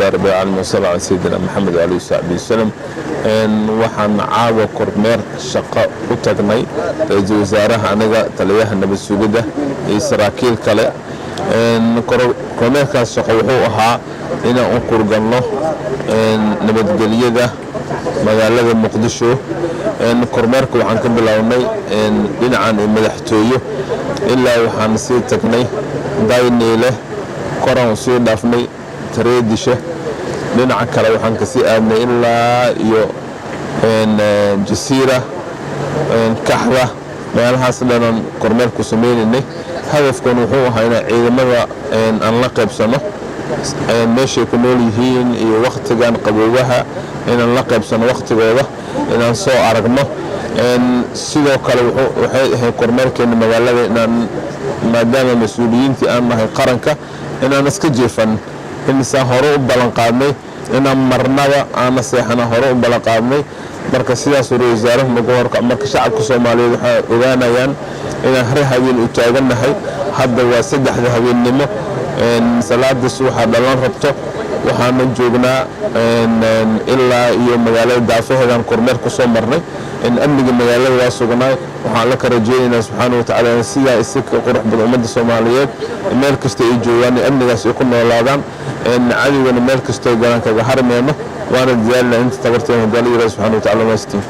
Alxamdulilah rabbi alcaalamiin, wasala cala sayidina Maxamed waalihi wasaxbi wasalam. Waxaan caawa kormeer shaqo u tagnay ra-iisul wasaaraha, aniga, taliyaha nabad sugidda iyo saraakiil kale. Kormeerkaas shaqo wuxuu ahaa inaan u kurgalno nabadgelyada magaalada Muqdisho. Kormeerka waxaan ka bilownay dhinacan madaxtooyo ilaa waxaan sii tagnay Dayniile, koraan sii dhaafnay Tareedisha, dhinaca kale waxaan kasii aadnay ilaa iyo Jasiira, Kaxda, meelahaas dhanaan kormeerku sameynaynay. Hadafkan wuxuu ahaa inaan ciidamada aan la qaybsano meeshay ku nool yihiin iyo wakhtigan qaboobaha inaan la qaybsano wakhtigooda, inaan soo aragno. Sidoo kale waxay ahayd kormeerkeena magaalada inaan, maadaama mas-uuliyiintii aan nahay qaranka, inaan iska jeefan imisaan hore u ballan qaadnay, inaan marnaba aana seexana hore u ballan qaadnay. Marka sidaas ra wasaaruhu nagu horka. Marka shacabka Soomaaliyeed waxay ogaanayaan inaan har habeen u taagannahay. Hadda waa 3da habeennimo, salaada subaxa dhalan rabto. Waxaana joognaa ilaa iyo magaalada daafaheedaan kormeer ku soo marnay. Amniga magaalada waa sugnaay. Waxaan la ka rajeynaynaa subxaana wa tacaala in sidaa isi ka qurux badan ummadda Soomaaliyeed meel kasta ay joogaan amnigaas ay ku noolaadaan, cadowgana meel kastoo galaan kaga harmeyno, waana dadaalna inta tabarteena hadii la yiraahdo subxaana wa tacala. Maastiin.